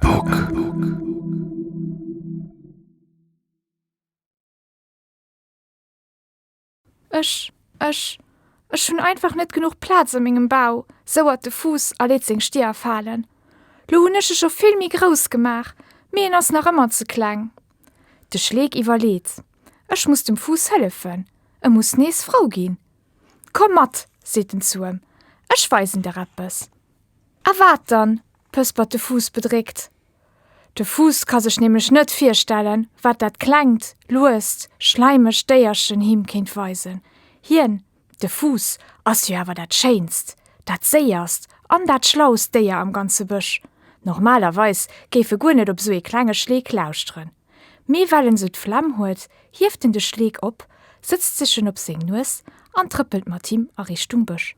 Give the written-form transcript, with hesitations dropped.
Epoch. Ech, ech, ech hunn einfach net genuch Plaz a mengem Bau, souert de Fuuss a leet seng Stier falen. Lo hunn ech e scho vill méi grouss gemaach, mee en ass nach ëmmer ze kleng. De Schleek iwwerleet, Ech muss dem Fuuss hëllefen, e muss nees frou ginn. Komm mat, seet en zu em, ech weisen der eppes. A wat dann? pëspert de Fuuss bedréckt. De Fuuss ka sech nämlech net virstellen, wat dat klengt, luest, schleimegt Déierchen him kéint weisen. Hien, de Fuuss, ass jo awer dat schéinst, dat séierst an dat schlaust Déier am ganze Bësch. Normalerweis géif e guer net op sou ee klenge Schleek lauschteren. Mee well en sou d'Flemm huet, hieft en de Schleek op, sëtzt sech en op seng Nues an trëppelt mat him a Richtung Bësch.